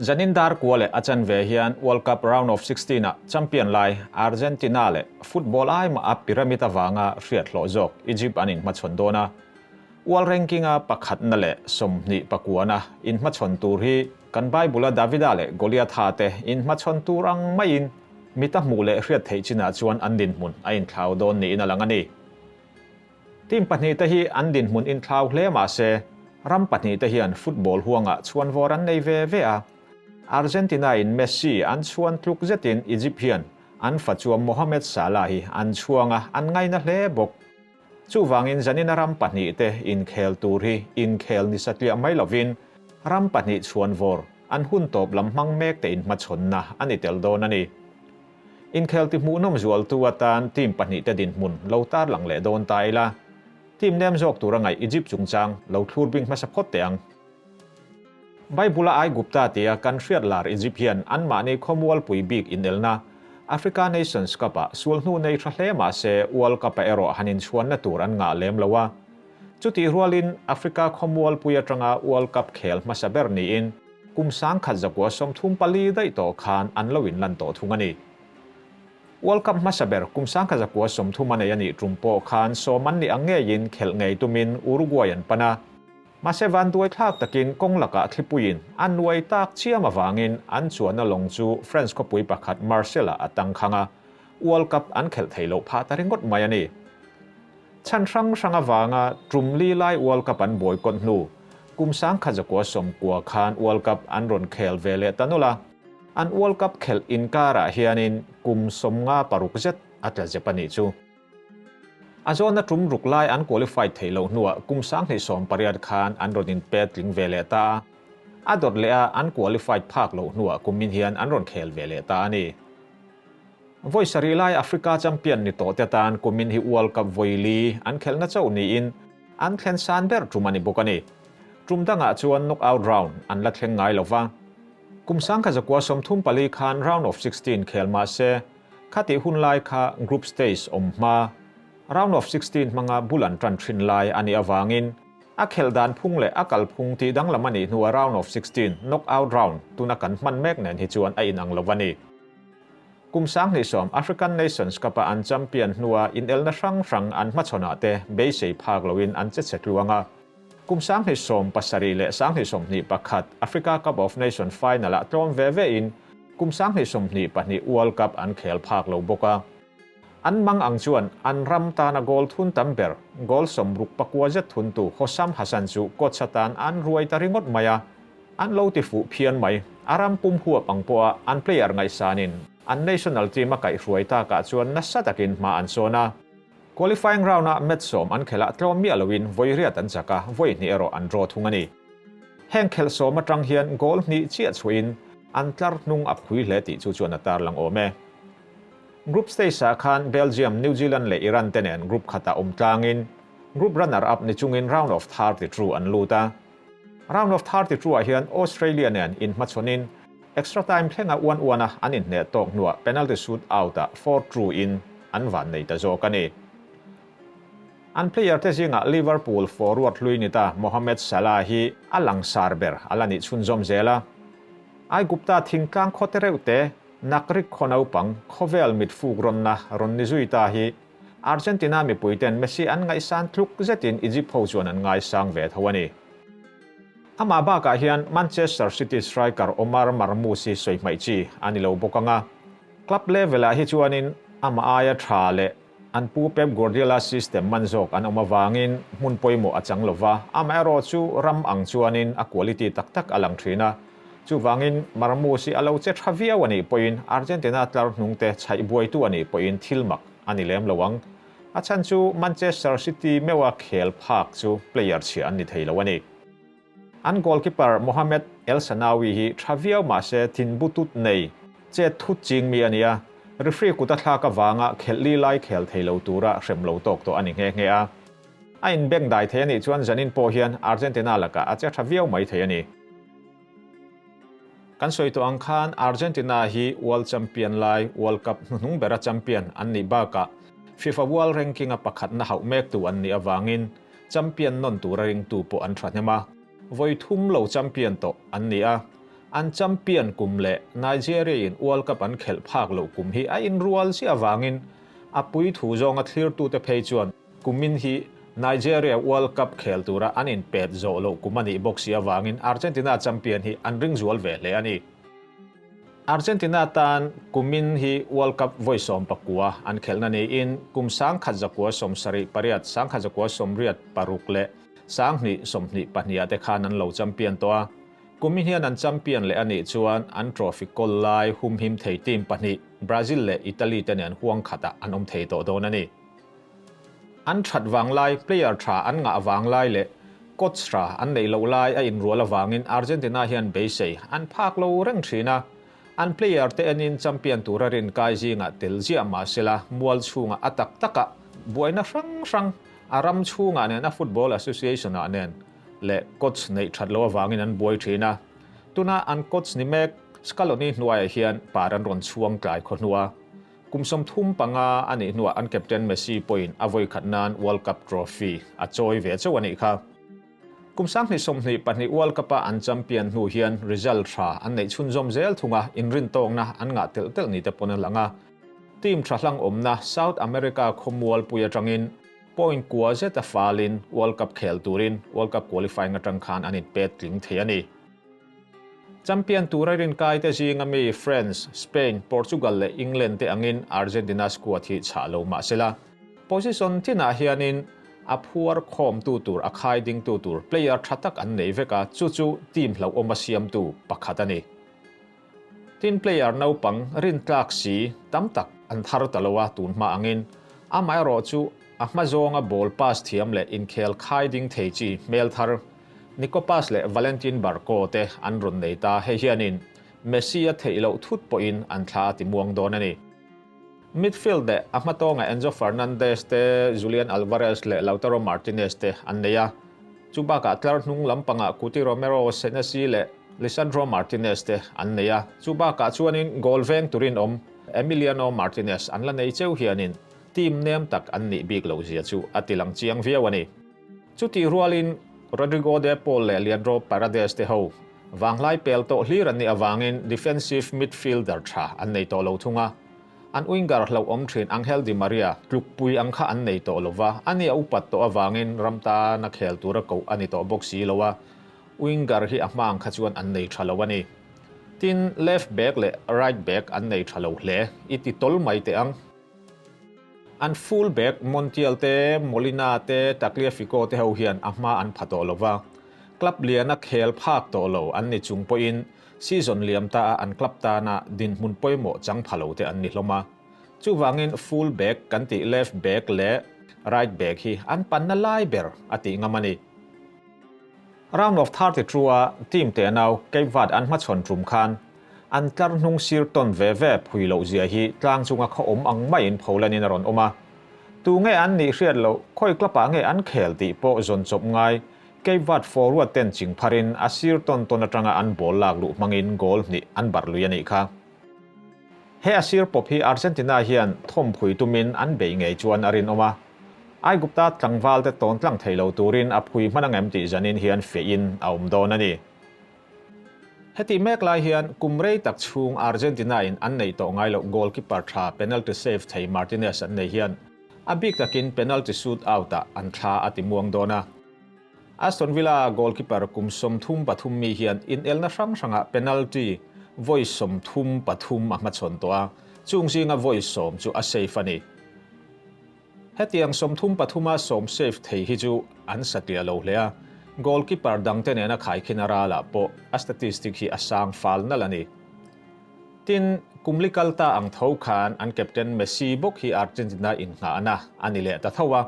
Zanin dar kua leh a chanve hian World Cup Round of 16 ah champion lai Argentina leh football ai mah a pyramid avanga hriat hlawh zawk Egypt an inhmachhawn dawn a. World ranking a pakhatna leh 29na inhmachhawn tur hi kan Bible a Davida leh Goliatha te inhmachhawn tur ang maiin mita hmuh leh hriat theih chinah chuan an dinhmun a inthlau dawn niin a lang a ni. Team pahnihte hi an dinhmun inthlau hle mahse, ram pahnihte hian football huangah chhuanvawr an nei ve ve a. Argentina in Messi an chhuan tluk zetin Egypt hian an fa chuam Mohamed Salah hi an chhuang a, an ngaina hle bawk. Chuvangin zanina ram pahnihte inkhel tur hi inkhel ni satliah mai lovin ram pahnih chhuanvawr an hun tawp lam hmang mekte inhmachhawnna a ni tel dawn a ni. Inkhel ti hmuhnawm zualtu atan team pahnihte dinhmun lo tarlang leh dawn ta ila, team nem zawk tura ngaih Egypt chungchang lo thlur bing hmasa phawt teh ang. Bible-a Aigupta tia kan hriat lar Egypt hian anmahni khawmualpui bik inelna Africa Nations Cup-ah sual hnu nei tha hle mah se World Cup-ah erawh han inchhuanna tur an ngah lem lo a. Chutih rualin Africa khawmualpui atanga World Cup khel hmasa ber niin Kum 1934 daih tawh khan an lo inlan tawh thung a ni. World Cup hmasa ber kum 1930 a nei a nih tum pawh khan sawm an nih ang ngeiin khelh ngei tumin Uruguay an pan a. Mahse vanduai thlak takin kawng lakah thlipuiin a nuai tak chiam avangin an chuanna lawng chu France khawpui pakhat Marseille-ah a tangkhang a, World Cup an khelh theih loh phah ta ringawt mai a ni. Chhan hrang hrang avanga tum li lai World Cup an boycott hnu, kum 1990 khan World Cup an rawn khel ve leh ta nawlh a. An World Cup khelh inkarah hianin kum 56 zet a tla zep a nih chu. A zawna tum ruk lai an qualified theih loh hnuah kum 2018 khan an rawn inpet tling ve leh ta a. A dawt leh a an qualified phak loh hnuah kumin hian an rawn khel ve leh ta a ni. Vawi sarih lai Africa champion ni tawh te tan kumin hi World Cup vawi li an khelhna chauh niin an thlen san ber tum a ni bawk a ni. Tum dangah chuan knockout round an la thleng ngai lo va. Kum 1934 khan round of 16 khel mah se, khatih hun lai kha group stage awm hma, round of 16 hmanga bul an tan thin lai a nih avangin a khelh dan phung leh a kal phung tih danglam a nih hnuah round of 16 knockout round tuna kan hman mek nen hi chuan a inang lo a ni. Kum 2010 African Nations Cup-a an champion hnua inelna hrang hrang an hmachhawnah te beisei phak loin an che chhe tluang a. Kum 2017 leh 2021 Africa Cup of Nations final-ah tlawm ve vein kum 2022 World Cup an khel phak lo bawk a. An mang ang chuan an ram tana goal thun tam ber, goal 64 zet thuntu Hossam Hassan chu coach atan an ruai ta ringawt mai a. An lo ti fuh phian mai. A ram pum huap ang pawha an player ngaihsanin an national team a kaihhruai takah chuan nasa takin hma an sawn a. Qualifying round-ah match sawm an khelh ah tlawm miah loin vawi riat an chak a, vawi hnih erawh an draw thung a ni. Heng khelh sawm atang hian goal hnih chiah chhuahin an tlar hnung a phui hle tih chu chuan a tarlang awm e. Group stage-ah khan Belgium, New Zealand leh Iran te nen group khatah awm tlangin group runner-up ni chungin round of 32 an lut a. Round of 32 ah hian Australia nen inhmachhawnin extra time thlenga uan uana an inhneh tawk hnuah penalty shoot out-ah 4-2 in an van nei ta zawk a ni. An player te zingah Liverpool forward hlui ni ta Mohamed Salah hi a langsar ber a la nih chhunzawm zel a. Aigupta thingtlang khaw te reuh te Nakrik khaw naupang khawvel mit fuk rawnna rawn ni zui ta hi Argentina mipuiten Messi an ngaihsan tluk zetin Egypt ho chuan an ngaisang ve tho a ni. Amah bakah hian Manchester City striker Omar Marmoush hi sawi hmaih chi a ni lo bawk ang a, club level-ah hi chuanin amah aia tha leh an pu Pep Guardiola system man zawk an awm avangin hmun pawimawh a chang lo va, amaherawhchu ram ang chuanin a quality tak tak a lang thin a, chuvangin Marmoush hi a lo che tha viau a nih pawhin Argentina tlar hnungte chhaih buaitu a nih pawhin thil mak a ni lem lo ang. A chhan chu Manchester City meuha khel phak chu player chhia an ni thei lo a ni. An goalkeeper Mohamed El Shenawy hi tha viau mah se thin butut nei chet thut ching mi a ni a, referee kut a thlak avanga khelh li lai khel thei lo tura hrem lo tawk tawh a ni nghe nghe a. A inbeng dai thei a nih chuan zanin pawh hian Argentina lakah a che tha viau mai thei a ni. Kan sawi tawh ang khan Argentina hi World Champion lai World Cup hnuhnung bera champion an nih bakah FIFA World Ranking-a pakhatna hauh mektu an nih avangin champion nawn tura ringtu pawh an thahnem a, vawi thum lo champion tawh an ni a. An champion kum leh Nigeria-in World Cup an khelh phak loh kum hi a inrual chiah avangin a puithu zawnga thlirtute phei chuan kumin hi Nigeria World Cup khel tura an inpet zawh loh kum a nih bawk si avangin Argentina champion hi an ring zual ve hle a ni. Argentina tan kumin hi World Cup vawi 19 an khelhna niin kum 1978, 1986 leh 2022 ah te khan an lo champion tawh a. Kumin hian an champion leh a nih chuan an trophy kawl lai humhim thei team pahnih Brazil leh Italy te nen huang khatah an awm thei tawh dawn a ni. An that vang lai, player tha an ngah vang lai leh coach tha an neih loh lai a inrual avangin Argentina hian beisei an phak lo reng thin a. An player te enin champion tura rinkai zingah tel ziah mah sela mual chhungah a tak takah buaina hrang hrang a ram chhungah nen a football association ah nen leh coach neih that loh avangin an buai thin a. Tuna an coach ni mek Scaloni hnuaiah hian par an rawn chhuang tlai khaw hnu a. Kum 35 a nih hnuah an captain Messi pawhin a vawi khat nan World Cup trophy a chawi ve chauh a nih kha. Kum 2022 World Cup-a an champion hnu hian result tha an neih chhunzawm zel thung a, inrintawkna an ngah telh telh ni te pawn a lang a. Team tha hlang awmna South America khawmualpui atangin point kua zeta falin World Cup khel turin World Cup qualifying atang khan an inpet tling thei a ni. Champion tura rinkaite zinga mi France, Spain, Portugal leh England te angin Argentina squad hi chhah lo mah sela, position tinah hianin a phuar khawmtu tur, a khai dingtu tur player tha tak an nei vek a, chu chu team hlauhawma siamtu pakhat a ni. Tin player naupang rintlak si tam tak an thar ta lo a tun hma angin, amaherawhchu a hma zawnga ball pass thiam leh inkhel khai ding thei chi hmel thar Nico Paz leh Valentin Barco te an rawn nei ta, hei hianin Messi a theih loh thut pawhin an thla a ti muang dawn a ni. Midfield leh a hmatawngah Enzo Fernandez te, Julian Alvarez leh Lautaro Martinez te an nei a, chu bakah tlar hnung lampangah Cuti Romero, Senesi leh Lisandro Martinez te an nei a, chu bakah chuanin goal veng turin awm Emiliano Martinez an la nei cheu hianin team nem tak an nih bik loh zia chu a ti lang chiang viau a ni. Chutih rualin Rodrigo De Paul leh Leandro Paredes te ho vanglai pel tawh hlir an nih avangin defensive midfielder tha an nei tawh lo thung a. An winger hlauhawm thin Angel Di Maria tlukpui ang kha an nei tawh lo va, ani a upat tawh avangin ram tana khel tura koh a ni tawh bawk si lo a, winger hi a hma ang kha chuan an nei tha lo a ni. Tin, left back leh right back an nei tha lo hle i ti tawl mai teh ang. An full back Montiel te, Molina te, Tagliafico te ho hian a hma an pha tawh lo va, club liana khel phak tawh lo an ni chung pawhin season liam ta a an club tana dinhmun pawimawh chang pha lo te an ni hlawm a. Chuvangin full back kan tih left back leh right back hi an panna lai ber a tih ngam a ni. Round of 32 a team tenau Cape Verde an hmachhawn tum khan an tlar hnung sir tawn ve ve phui loh zia hi tlang chunga khaw awm ang maiin pholan in a rawn awm a. Tu nge an nih hriat loh, khawi club ah nge an khel tih pawh zawn chawp ngai Cape Verde forward ten ching pharin a sir tawn tawn atanga an ball lak luh hmangin goal hnih an barh lui a nih kha. He a sir pawp hi Argentina hian thawmphui tumin an beih ngei chuan a rinawm a. Aigupta tlangval te tawn tlang thei lo turin a phui hman angem tih zanin hian fiahin a awm dawn a ni. Hetih mek lai hian kum rei tak chhung Argentina in an neih tawh ngai loh goalkeeper tha penalty save thei Martinez an nei hian a bik takin penalty shoot out ah an thla a ti muang dawn a. Aston Villa goalkeeper kum 33 mi hian inelna hrang hrangah penalty vawi 33 a hmachhawn tawh a, chung zinga vawi 10 chu a safe a ni. Hetiang 33 a 10 safe thei hi chu an satliah lo hle a, goalkeeper dangte nena khaikhin a ralah pawh a statistic hi a sang fal nalh a ni. Tin, kum li kal ta ang tho khan an captain Messi bawk hi Argentina innghahna a ni leh ta tho a.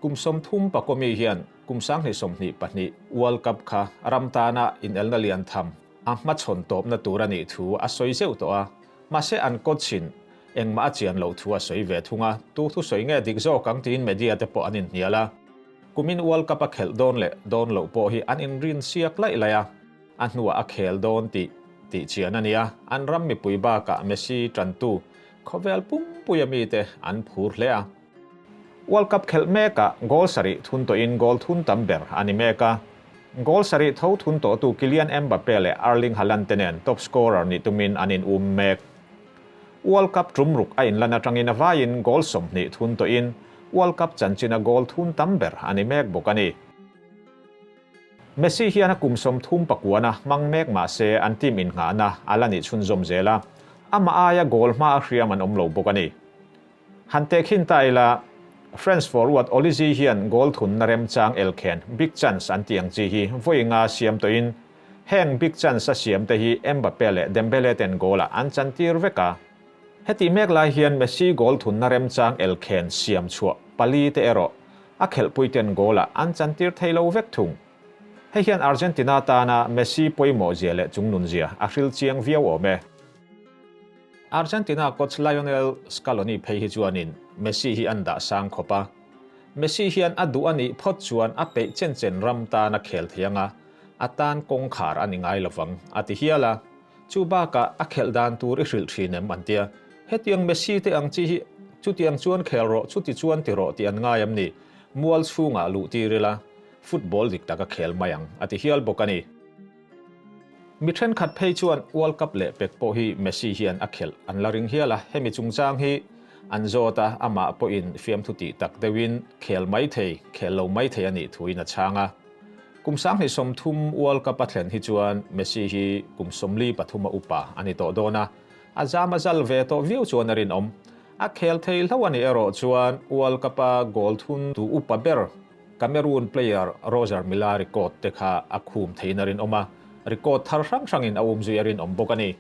Kum 30 mi hian kum 2022 World Cup kha ram tana inelna lian tham a hmachhawn tawpna tur a nih thu a sawi zeuh tawh a, mahse an coach-in engmah a chian loh thu a sawi ve thung a, tu thusawi nge dik zawk ang tiin media te pawh an inhnial a. Kumin World Cup a khelh dawn leh dawn loh pawh hi an inrin siak laih laih a. A hnuah a khel dawn tih tih chian a ni a, an ram mipui bakah Messi tantu khawvel pumpuia mite an phur hle a. World Cup khelh mekah goal sarih thun tawhin goal thun tam ber a ni mek a. Goal sarih tho thun tawhtu Kylian Mbappe leh Erling Haaland te nen top scorer nih tumin an in um mek. World Cup tum ruk a inlan atangin a vaiin goal 20 thun tawhin World Cup chanchina goal thun tam ber a ni mek bawk a ni. Messi hian a kum 39 a hmang mek mah se an team innghahna a la nih chhunzawm zel a, amah aia goal hma a hriam an awm lo bawk a ni. Han tehkhin ta ila, France forward Olise hian goal thunna remchang elkhen big chance an tih ang chi hi vawi nga siam tawhin, heng big chance a siam te hi Mbappe leh Dembele ten goal ah an chantir vek a. Hetih mek lai hian Messi goal thunna remchang elkhen siam chhuah pali te erawh a khelhpui ten goal ah an chantir thei lo vek thung. Hei hian Argentina tana Messi pawimawh zia leh chungnun zia a hril chiang viau awm e. Argentina coach Lionel Scaloni phei hi chuanin Messi hi an dah sang khawp a. Messi hian a duh a nih phawt chuan a peih chen chen ram tan a khel thei ang a, a tan kawngkhar a ni ngai lovang, a ti hial a. Chu bakah a khelh dan tur i hrilh thin em an tia. Hetiang Messi te ang chi hi chutiang chuan khel rawh, chuti chuan ti rawh tih an ngai em ni? Mual chhungah luh tir ila, football dik tak a khel mai ang, a ti hial bawk a ni. Mi thenkhat phei chuan World Cup leh pek pawh hi Messi hian a khelh an la ring hial a, hemi chungchang hi an zawt a, amah pawhin fiamthu tih tak deuhin khel mai thei, khel lo mai thei a nih thuin a chhang a. Kum 2030 World Cup a thlen hi chuan Messi hi kum 43 a upa a ni tawh dawn a, a zam a zal ve tawh viau chuan a rinawm. A khel thei hlo a nih erawh chuan World Cup-a goal thun tu upa ber Cameroon player Roger Milla record te kha a khum theiin a rinawm a, record thar hrang hrangin a umzui a rinawm bawk a ni.